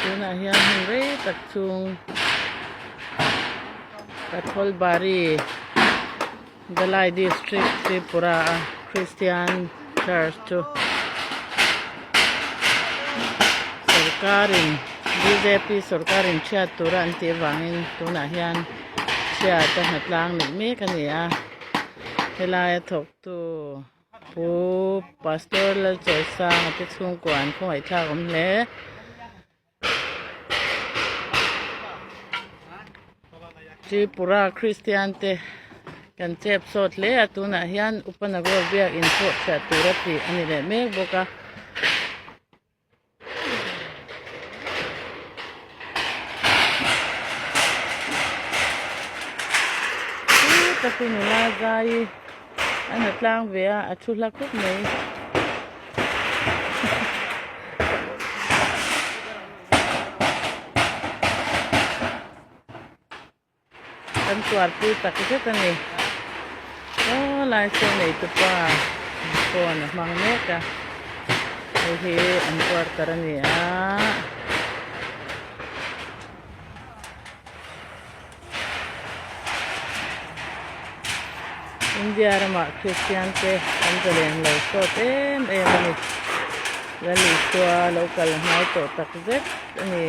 Tunah hian hun rei tak chhung Katholbari Dhalai District Tripura a Christian Church chu sorkarin bjp sorkarin chhiat tura an tih avangin tunah hian chhiat a hnatlang nih mek a ni a helaia thawktu Pu Pastor Lalchawisanga te chhungkua an khawngaihthlak awm hle. Tripura Kristian te kan chep sawt hle a tunah hian Upanagar biak in pawh chhiat tur a tih a ni leh mek bawk a. Chuta chu nula zai a na tlang ve a a thu hla khawp mai. Kan tuarpui tak zet a ni. Aw lai saw nei tupa phone a hmang mek a. Hei hi an quarter a ni a. India ramah Kristian te an zalen lo sawt em em a ni. Lal Isua lo kal hnai tawh tak zet a ni.